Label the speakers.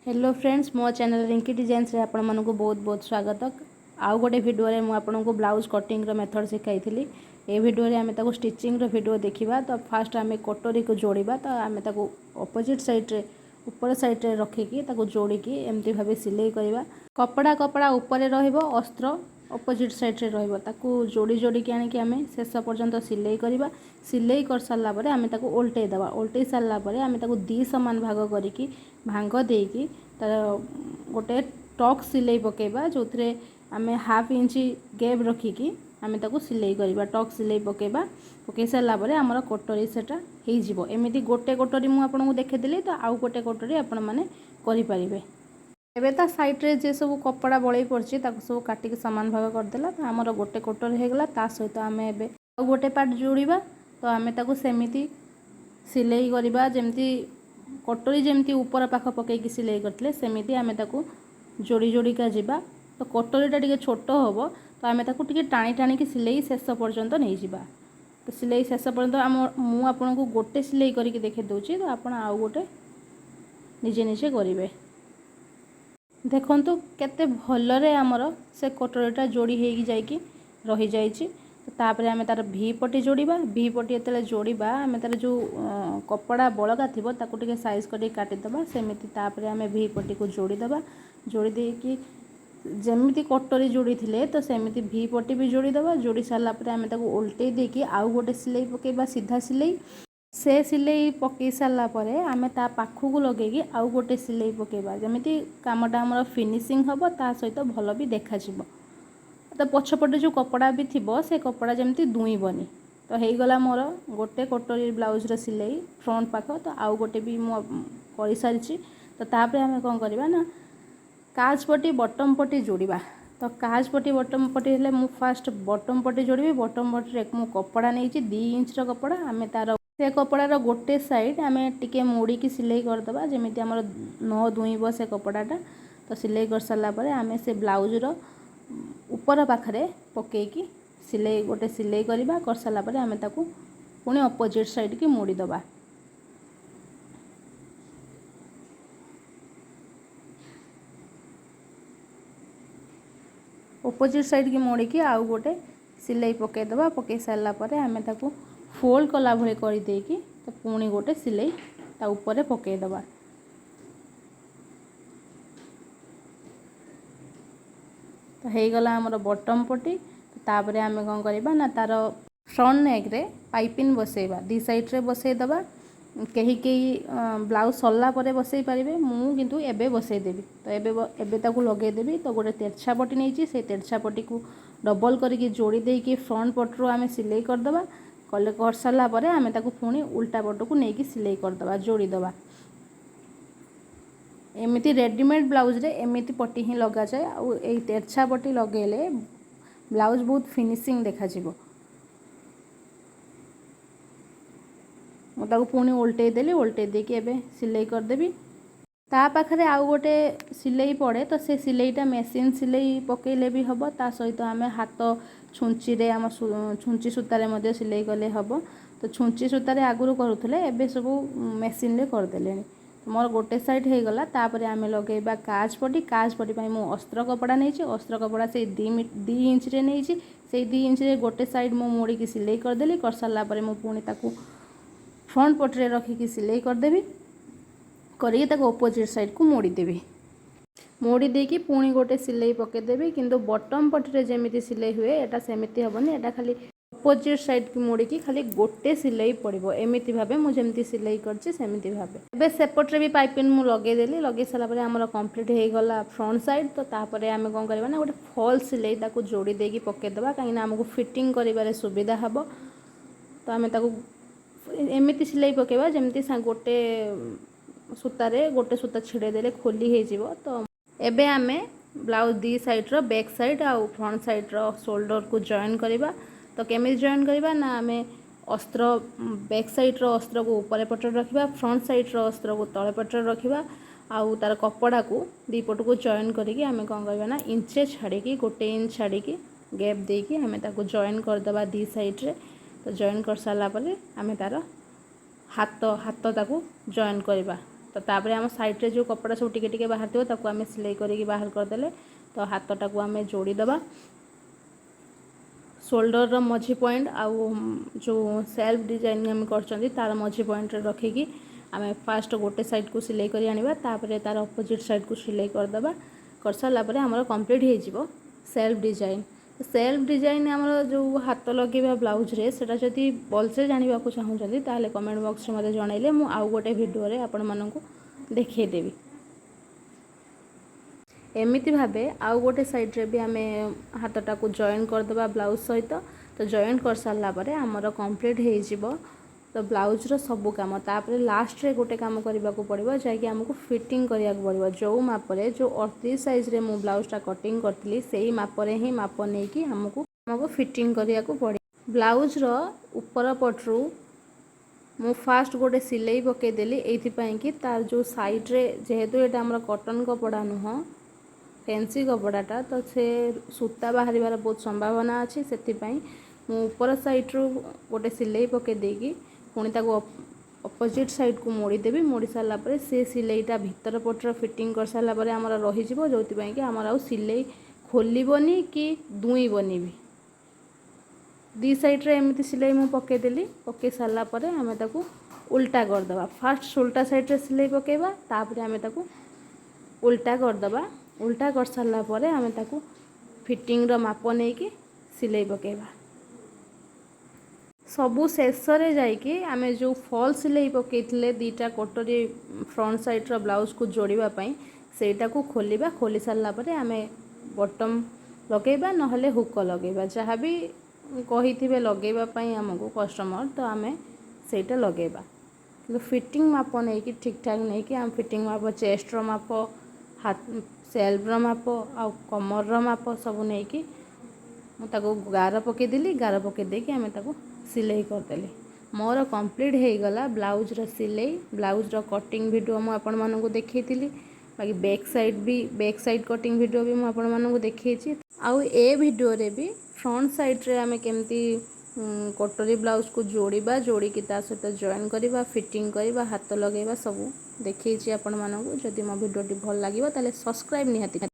Speaker 1: Hello friends, ମୋ channel Rinki ଡିଜାଇନ୍ସରେ ଆପଣମାନଙ୍କୁ ବହୁତ ବହୁତ ସ୍ୱାଗତ। ଆଉ ଗୋଟେ ଭିଡ଼ିଓରେ ମୁଁ ଆପଣଙ୍କୁ ବ୍ଲାଉଜ୍ କଟିଂର ମେଥଡ଼ ଶିଖାଇଥିଲି। ଏ ଭିଡ଼ିଓରେ ଆମେ ତାକୁ ଷ୍ଟିଚିଂର ଭିଡ଼ିଓ ଦେଖିବା। ତ ଫାଷ୍ଟ ଆମେ କଟୋରୀକୁ ଯୋଡ଼ିବା। ତ ଆମେ ତାକୁ ଅପୋଜିଟ୍ ସାଇଡ଼୍ରେ, ଉପର ସାଇଡ଼୍ରେ ରଖିକି ତାକୁ ଯୋଡ଼ିକି ଏମିତି ଭାବେ ସିଲେଇ କରିବା। କପଡ଼ା କପଡ଼ା ଉପରେ ରହିବ, ଅସ୍ତ୍ର ଅପୋଜିଟ୍ ସାଇଡ଼୍ରେ ରହିବ। ତାକୁ ଯୋଡ଼ି ଯୋଡ଼ିକି ଆଣିକି ଆମେ ଶେଷ ପର୍ଯ୍ୟନ୍ତ ସିଲେଇ କରିବା। ସିଲେଇ କରିସାରିଲା ପରେ ଆମେ ତାକୁ ଓଲଟେଇ ଦେବା। ଓଲଟେଇ ସାରିଲା ପରେ ଆମେ ତାକୁ ଦୁଇ ସମାନ ଭାଗ କରିକି ଭାଙ୍ଗ ଦେଇକି ତାର ଗୋଟେ ଟକ୍ ସିଲେଇ ପକାଇବା, ଯେଉଁଥିରେ ଆମେ ହାଫ୍ ଇଞ୍ଚ ଗେପ୍ ରଖିକି ଆମେ ତାକୁ ସିଲେଇ କରିବା। ଟକ୍ ସିଲେଇ ପକାଇବା। ପକାଇ ସାରିଲା ପରେ ଆମର କଟୋରୀ ସେଟା ହେଇଯିବ। ଏମିତି ଗୋଟେ କଟୋରୀ ମୁଁ ଆପଣଙ୍କୁ ଦେଖେଇଦେଲି, ତ ଆଉ ଗୋଟେ କଟୋରୀ ଆପଣମାନେ କରିପାରିବେ। ଏବେ ତା ସାଇଡ଼୍ରେ ଯେ ସବୁ କପଡ଼ା ବଳେଇ ପଡ଼ିଛି, ତାକୁ ସବୁ କାଟିକି ସମାନ ଭାଗ କରିଦେଲା। ତ ଆମର ଗୋଟେ କଟୋରୀ ହେଇଗଲା। ତା ସହିତ ଆମେ ଏବେ ଆଉ ଗୋଟେ ପାର୍ଟ ଯୋଡ଼ିବା। ତ ଆମେ ତାକୁ ସେମିତି ସିଲେଇ କରିବା, ଯେମିତି କଟୋରୀ ଯେମିତି ଉପର ପାଖ ପକାଇକି ସିଲେଇ କରିଥିଲେ, ସେମିତି ଆମେ ତାକୁ ଯୋଡ଼ି ଯୋଡ଼ିକା ଯିବା। ତ କଟୋରୀଟା ଟିକେ ଛୋଟ ହେବ, ତ ଆମେ ତାକୁ ଟିକେ ଟାଣି ଟାଣିକି ସିଲେଇ ଶେଷ ପର୍ଯ୍ୟନ୍ତ ନେଇଯିବା। ତ ସିଲେଇ ଶେଷ ପର୍ଯ୍ୟନ୍ତ ମୁଁ ଆପଣଙ୍କୁ ଗୋଟେ ସିଲେଇ କରିକି ଦେଖାଇ ଦେଉଛି, ତ ଆପଣ ଆଉ ଗୋଟେ ନିଜେ ନିଜେ କରିବେ। ଦେଖନ୍ତୁ କେତେ ଭଲରେ ଆମର ସେ କଟୋରୀଟା ଯୋଡ଼ି ହେଇକି ଯାଇକି ରହିଯାଇଛି। ତାପରେ ଆମେ ତା'ର ଭି ପଟି ଯୋଡ଼ିବା। ଭି ପଟି ଯେତେବେଳେ ଯୋଡ଼ିବା, ଆମେ ତା'ର ଯେଉଁ କପଡ଼ା ବଳକା ଥିବ, ତାକୁ ଟିକେ ସାଇଜ୍ କରିକି କାଟିଦେବା ସେମିତି। ତାପରେ ଆମେ ଭି ପଟିକୁ ଯୋଡ଼ିଦେବା। ଯୋଡ଼ି ଦେଇକି ଯେମିତି କଟୋରୀ ଯୋଡ଼ିଥିଲେ, ତ ସେମିତି ଭି ପଟି ବି ଯୋଡ଼ିଦେବା। ଯୋଡ଼ି ସାରିଲା ପରେ ଆମେ ତାକୁ ଓଲଟେଇ ଦେଇକି ଆଉ ଗୋଟେ ସିଲେଇ ପକାଇବା, ସିଧା ସିଲେଇ। ସେ ସିଲେଇ ପକାଇ ସାରିଲା ପରେ ଆମେ ତା ପାଖକୁ ଲଗେଇକି ଆଉ ଗୋଟେ ସିଲେଇ ପକାଇବା, ଯେମିତି କାମଟା ଆମର ଫିନିସିଂ ହେବ, ତା ସହିତ ଭଲ ବି ଦେଖାଯିବ। ତ ପଛପଟେ ଯେଉଁ କପଡ଼ା ବି ଥିବ, ସେ କପଡ଼ା ଯେମିତି ଦୁଇଁବନି। ତ ହେଇଗଲା ମୋର ଗୋଟେ କଟୋରୀ ବ୍ଲାଉଜ୍ର ସିଲେଇ ଫ୍ରଣ୍ଟ ପାଖ। ତ ଆଉ ଗୋଟେ ବି ମୁଁ କରିସାରିଛି। ତ ତାପରେ ଆମେ କ'ଣ କରିବା ନା କାଚ ପଟି, ବଟମ୍ ପଟି ଯୋଡ଼ିବା। ତ କାଚ ପଟି, ବଟମ୍ ପଟି ହେଲେ ମୁଁ ଫାଷ୍ଟ ବଟମ୍ ପଟି ଯୋଡ଼ିବି। ବଟମ୍ ପଟିରେ ମୁଁ କପଡ଼ା ନେଇଛି 2 ଇଞ୍ଚର କପଡ଼ା। ଆମେ ତା'ର ସେ କପଡ଼ାର ଗୋଟେ ସାଇଡ଼୍ ଆମେ ଟିକେ ମୋଡ଼ିକି ସିଲେଇ କରିଦେବା, ଯେମିତି ଆମର ନ ଦୁଇଁବ ସେ କପଡ଼ାଟା। ତ ସିଲେଇ କରିସାରିଲା ପରେ ଆମେ ସେ ବ୍ଲାଉଜ୍ର ଉପର ପାଖରେ ପକାଇକି ସିଲେଇ ଗୋଟେ ସିଲେଇ କରିବା। କରିସାରିଲା ପରେ ଆମେ ତାକୁ ପୁଣି ଅପୋଜିଟ୍ ସାଇଡ଼୍କି ମୋଡ଼ିଦେବା। ଅପୋଜିଟ୍ ସାଇଡ଼୍କି ମୋଡ଼ିକି ଆଉ ଗୋଟେ ସିଲେଇ ପକାଇଦେବା। ପକାଇ ସାରିଲା ପରେ ଆମେ ତାକୁ ଫୋଲ୍ଡ କଲା ଭଳି କରିଦେଇକି ତ ପୁଣି ଗୋଟେ ସିଲେଇ ତା ଉପରେ ପକାଇଦେବା। ତ ହେଇଗଲା ଆମର ବଟମ୍ ପଟି। ତାପରେ ଆମେ କ'ଣ କରିବା ନା ତା'ର ଫ୍ରଣ୍ଟ ନେକ୍ରେ ପାଇପିନ୍ ବସେଇବା। ଦୁଇ ସାଇଡ଼୍ରେ ବସେଇଦେବା। କେହି କେହି ବ୍ଲାଉଜ୍ ସରିଲା ପରେ ବସେଇ ପାରିବେ, ମୁଁ କିନ୍ତୁ ଏବେ ବସେଇଦେବି। ତ ଏବେ ଏବେ ତାକୁ ଲଗେଇଦେବି। ତ ଗୋଟେ ତେରଛା ପଟି ନେଇଛି। ସେଇ ତେରଛା ପଟିକୁ ଡବଲ୍ କରିକି ଯୋଡ଼ି ଦେଇକି ଫ୍ରଣ୍ଟ ପଟରୁ ଆମେ ସିଲେଇ କରିଦେବା। କଲେ କରିସାରିଲା ପରେ ଆମେ ତାକୁ ପୁଣି ଉଲ୍ଟା ପଟକୁ ନେଇକି ସିଲେଇ କରିଦେବା, ଯୋଡ଼ିଦେବା। ଏମିତି ରେଡ଼ିମେଡ଼୍ ବ୍ଲାଉଜ୍ରେ ଏମିତି ପଟି ହିଁ ଲଗାଯାଏ। ଆଉ ଏଇ ତେରଛା ପଟି ଲଗେଇଲେ ବ୍ଲାଉଜ୍ ବହୁତ ଫିନିସିଂ ଦେଖାଯିବ। ମୁଁ ତାକୁ ପୁଣି ଓଲଟେଇ ଦେଲି। ଓଲଟେଇ ଦେଇକି ଏବେ ସିଲେଇ କରିଦେବି। ତା ପାଖରେ ଆଉ ଗୋଟେ ସିଲେଇ ପଡ଼େ। ତ ସେ ସିଲେଇଟା ମେସିନ୍ ସିଲେଇ ପକାଇଲେ ବି ହେବ, ତା ସହିତ ଆମେ ହାତ ଛୁଞ୍ଚିରେ, ଆମ ଛୁଞ୍ଚି ସୂତାରେ ମଧ୍ୟ ସିଲେଇ କଲେ ହେବ। ତ ଛୁଞ୍ଚି ସୂତାରେ ଆଗରୁ କରୁଥିଲେ, ଏବେ ସବୁ ମେସିନ୍ରେ କରିଦେଲେଣି। ମୋର ଗୋଟେ ସାଇଡ଼୍ ହେଇଗଲା। ତାପରେ ଆମେ ଲଗେଇବା କାଚ ପଟି। କାଚ ପଟି ପାଇଁ ମୁଁ ଅସ୍ତ୍ର କପଡ଼ା ନେଇଛି। ଅସ୍ତ୍ର କପଡ଼ା ସେଇ 2 ଇଞ୍ଚରେ ନେଇଛି। ସେଇ 2 ଇଞ୍ଚରେ ଗୋଟେ ସାଇଡ଼୍ ମୁଁ ମୋଡ଼ିକି ସିଲେଇ କରିଦେଲି। କରିସାରିଲା ପରେ ମୁଁ ପୁଣି ତାକୁ ଫ୍ରଣ୍ଟ ପଟରେ ରଖିକି ସିଲେଇ କରିଦେବି। କରିକି ତାକୁ ଅପୋଜିଟ୍ ସାଇଡ଼୍କୁ ମୋଡ଼ିଦେବି। ମୋଡ଼ି ଦେଇକି ପୁଣି ଗୋଟେ ସିଲେଇ ପକାଇଦେବି। କିନ୍ତୁ ବଟମ୍ ପଟିରେ ଯେମିତି ସିଲେଇ ହୁଏ, ଏଇଟା ସେମିତି ହେବନି। ଏଇଟା ଖାଲି ଅପୋଜିଟ୍ ସାଇଡ଼୍କୁ ମୋଡ଼ିକି ଖାଲି ଗୋଟେ ସିଲେଇ ପଡ଼ିବ, ଏମିତି ଭାବେ ମୁଁ ଯେମିତି ସିଲେଇ କରିଛି ସେମିତି ଭାବେ। ଏବେ ସେପଟରେ ବି ପାଇପିନ୍ ମୁଁ ଲଗେଇଦେଲି। ଲଗେଇ ସାରିଲା ପରେ ଆମର କମ୍ପ୍ଲିଟ୍ ହେଇଗଲା ଫ୍ରଣ୍ଟ ସାଇଡ଼୍। ତ ତାପରେ ଆମେ କ'ଣ କରିବା ନା ଗୋଟେ ଫଲ୍ ସିଲେଇ ତାକୁ ଯୋଡ଼ି ଦେଇକି ପକାଇଦେବା, କାହିଁକିନା ଆମକୁ ଫିଟିଂ କରିବାରେ ସୁବିଧା ହେବ। ତ ଆମେ ତାକୁ ଏମିତି ସିଲେଇ ପକାଇବା ଯେମିତି ଗୋଟେ ସୂତାରେ ଗୋଟେ ସୂତା ଛିଡ଼େଇ ଦେଲେ ଖୋଲି ହେଇଯିବ। ତ ଏବେ ଆମେ ବ୍ଲାଉଜ୍ ଦୁଇ ସାଇଡ଼୍ର ବ୍ୟାକ୍ ସାଇଡ଼୍ ଆଉ ଫ୍ରଣ୍ଟ ସାଇଡ଼୍ର ସୋଲ୍ଡରକୁ ଜଏନ୍ କରିବା। ତ କେମିତି ଜଏନ୍ କରିବା ନା ଆମେ ଅସ୍ତ୍ର ବ୍ୟାକ୍ ସାଇଡ଼୍ର ଅସ୍ତ୍ରକୁ ଉପରେ ପଟରେ ରଖିବା, ଫ୍ରଣ୍ଟ ସାଇଡ଼୍ର ଅସ୍ତ୍ରକୁ ତଳେ ପଟରେ ରଖିବା ଆଉ ତା'ର କପଡ଼ାକୁ ଦୁଇ ପଟକୁ ଜଏନ୍ କରିକି ଆମେ କ'ଣ କରିବା ନା ଇଞ୍ଚେ ଛାଡ଼ିକି, 1 ଇଞ୍ଚ ଛାଡ଼ିକି ଗ୍ୟାପ୍ ଦେଇକି ଆମେ ତାକୁ ଜଏନ୍ କରିଦେବା ଦୁଇ ସାଇଡ଼୍ରେ। ତ ଜଏନ୍ କରିସାରିଲା ପରେ ଆମେ ତା'ର ହାତ ତାକୁ ଜଏନ୍ କରିବା। ତ ତାପରେ ଆମ ସାଇଡ଼୍ରେ ଯେଉଁ କପଡ଼ା ସବୁ ଟିକେ ଟିକେ ବାହାରିଥିବ, ତାକୁ ଆମେ ସିଲେଇ କରିକି ବାହାର କରିଦେଲେ। ତ ହାତଟାକୁ ଆମେ ଯୋଡ଼ିଦେବା। ସୋଲ୍ଡରର ମଝି ପଏଣ୍ଟ ଆଉ ଯେଉଁ ସେଲ୍ଫ ଡିଜାଇନ୍ ଆମେ କରିଛନ୍ତି, ତା'ର ମଝି ପଏଣ୍ଟରେ ରଖିକି ଆମେ ଫାଷ୍ଟ ଗୋଟେ ସାଇଡ଼୍କୁ ସିଲେଇ କରି ଆଣିବା। ତାପରେ ତା'ର ଅପୋଜିଟ୍ ସାଇଡ଼୍କୁ ସିଲେଇ କରିଦେବା। କରିସାରିଲା ପରେ ଆମର କମ୍ପ୍ଲିଟ୍ ହେଇଯିବ ସେଲ୍ଫ ଡିଜାଇନ୍। ସେଲ୍ଫ ଡିଜାଇନ୍ ଆମର ଯେଉଁ ହାତ ଲଗେଇବା ବ୍ଲାଉଜ୍ରେ, ସେଇଟା ଯଦି ଭଲସେ ଜାଣିବାକୁ ଚାହୁଁଛନ୍ତି, ତାହେଲେ କମେଣ୍ଟ ବକ୍ସରେ ମୋତେ ଜଣାଇଲେ ମୁଁ ଆଉ ଗୋଟେ ଭିଡ଼ିଓରେ ଆପଣମାନଙ୍କୁ ଦେଖେଇଦେବି। ଏମିତି ଭାବେ ଆଉ ଗୋଟେ ସାଇଡ଼୍ରେ ବି ଆମେ ହାତଟାକୁ ଜଏନ୍ କରିଦେବା ବ୍ଲାଉଜ୍ ସହିତ। ତ ଜଏଣ୍ଟ କରିସାରିଲା ପରେ ଆମର କମ୍ପ୍ଲିଟ୍ ହେଇଯିବ ତ ବ୍ଲାଉଜ୍ର ସବୁ କାମ। ତାପରେ ଲାଷ୍ଟରେ ଗୋଟେ କାମ କରିବାକୁ ପଡ଼ିବ, ଯାଇକି ଆମକୁ ଫିଟିଂ କରିବାକୁ ପଡ଼ିବ। ଯେଉଁ ମାପରେ, ଯେଉଁ 38 ସାଇଜ୍ରେ ମୁଁ ବ୍ଲାଉଜ୍ଟା କଟିଂ କରିଥିଲି, ସେଇ ମାପରେ ହିଁ ମାପ ନେଇକି ଆମକୁ ଫିଟିଂ କରିବାକୁ ପଡ଼ିବ। ବ୍ଲାଉଜ୍ର ଉପର ପଟରୁ ମୁଁ ଫାଷ୍ଟ ଗୋଟେ ସିଲେଇ ପକାଇଦେଲି, ଏଇଥିପାଇଁ କି ତାର ଯେଉଁ ସାଇଡ଼୍ରେ, ଯେହେତୁ ଏଇଟା ଆମର କଟନ୍ କପଡ଼ା ନୁହଁ, ଫେନ୍ସି କପଡ଼ାଟା, ତ ସେ ସୂତା ବାହାରିବାର ବହୁତ ସମ୍ଭାବନା ଅଛି। ସେଥିପାଇଁ ମୁଁ ଉପର ସାଇଡ଼୍ରୁ ଗୋଟେ ସିଲେଇ ପକାଇ ଦେଇକି ପୁଣି ତାକୁ ଅପୋଜିଟ୍ ସାଇଡ଼୍କୁ ମୋଡ଼ିଦେବି। ମୋଡ଼ି ସାରିଲା ପରେ ସେ ସିଲେଇଟା ଭିତର ପଟର ଫିଟିଂ କରିସାରିଲା ପରେ ଆମର ରହିଯିବ, ଯେଉଁଥିପାଇଁ କି ଆମର ଆଉ ସିଲେଇ ଖୋଲିବନି କି ଦୁଇଁବନି ବି। ଦୁଇ ସାଇଡ଼୍ରେ ଏମିତି ସିଲେଇ ମୁଁ ପକାଇଦେଲି। ପକାଇ ସାରିଲା ପରେ ଆମେ ତାକୁ ଉଲ୍ଟା କରିଦେବା। ଫାଷ୍ଟ ଉଲ୍ଟା ସାଇଡ଼୍ରେ ସିଲେଇ ପକାଇବା, ତାପରେ ଆମେ ତାକୁ ଉଲ୍ଟା କରିଦେବା। ଉଲ୍ଟା କରିସାରିଲା ପରେ ଆମେ ତାକୁ ଫିଟିଂର ମାପ ନେଇକି ସିଲେଇ ପକାଇବା। ସବୁ ଶେଷରେ ଯାଇକି ଆମେ ଯେଉଁ ଫଲ୍ ସିଲେଇ ପକାଇଥିଲେ ଦୁଇଟା କଟୋରୀ ଫ୍ରଣ୍ଟ ସାଇଡ଼୍ର ବ୍ଲାଉଜ୍କୁ ଯୋଡ଼ିବା ପାଇଁ, ସେଇଟାକୁ ଖୋଲିବା। ଖୋଲି ସାରିଲା ପରେ ଆମେ ବଟନ୍ ଲଗାଇବା, ନହେଲେ ହୁକ ଲଗାଇବା। ଯାହା ବି କହିଥିବେ ଲଗାଇବା ପାଇଁ ଆମକୁ କଷ୍ଟମର୍, ତ ଆମେ ସେଇଟା ଲଗାଇବା। କିନ୍ତୁ ଫିଟିଂ ମାପ ନେଇକି, ଠିକ୍ ଠାକ୍ ନେଇକି, ଆମ ଫିଟିଂ ମାପ, ଚେଷ୍ଟର ମାପ, ହାତ ସେଲ୍ଫର ମାପ ଆଉ କମରର ମାପ ସବୁ ନେଇକି ମୁଁ ତାକୁ ଗାର ପକାଇଦେଲି। ଗାର ପକାଇ ଦେଇକି ଆମେ ତାକୁ ସିଲେଇ କରିଦେଲି। ମୋର କମ୍ପ୍ଲିଟ୍ ହେଇଗଲା ବ୍ଲାଉଜ୍ର ସିଲେଇ। ବ୍ଲାଉଜ୍ର କଟିଂ ଭିଡ଼ିଓ ମୁଁ ଆପଣମାନଙ୍କୁ ଦେଖେଇଥିଲି। ବାକି ବ୍ୟାକ୍ ସାଇଡ଼୍ ବି, ବ୍ୟାକ୍ ସାଇଡ଼୍ କଟିଂ ଭିଡ଼ିଓ ବି ମୁଁ ଆପଣମାନଙ୍କୁ ଦେଖେଇଛି। ଆଉ ଏ ଭିଡ଼ିଓରେ ବି ଫ୍ରଣ୍ଟ ସାଇଡ଼୍ରେ ଆମେ କେମିତି କଟୋରୀ ବ୍ଲାଉଜ୍କୁ ଯୋଡ଼ିବା, ଯୋଡ଼ିକି ତା ସହିତ ଜଏନ୍ କରିବା, ଫିଟିଂ କରିବା, ହାତ ଲଗାଇବା, ସବୁ ଦେଖେଇଛି ଆପଣମାନଙ୍କୁ। ଯଦି ମୋ ଭିଡ଼ିଓଟି ଭଲ ଲାଗିବ, ତାହେଲେ ସବସ୍କ୍ରାଇବ୍ ନିହାତି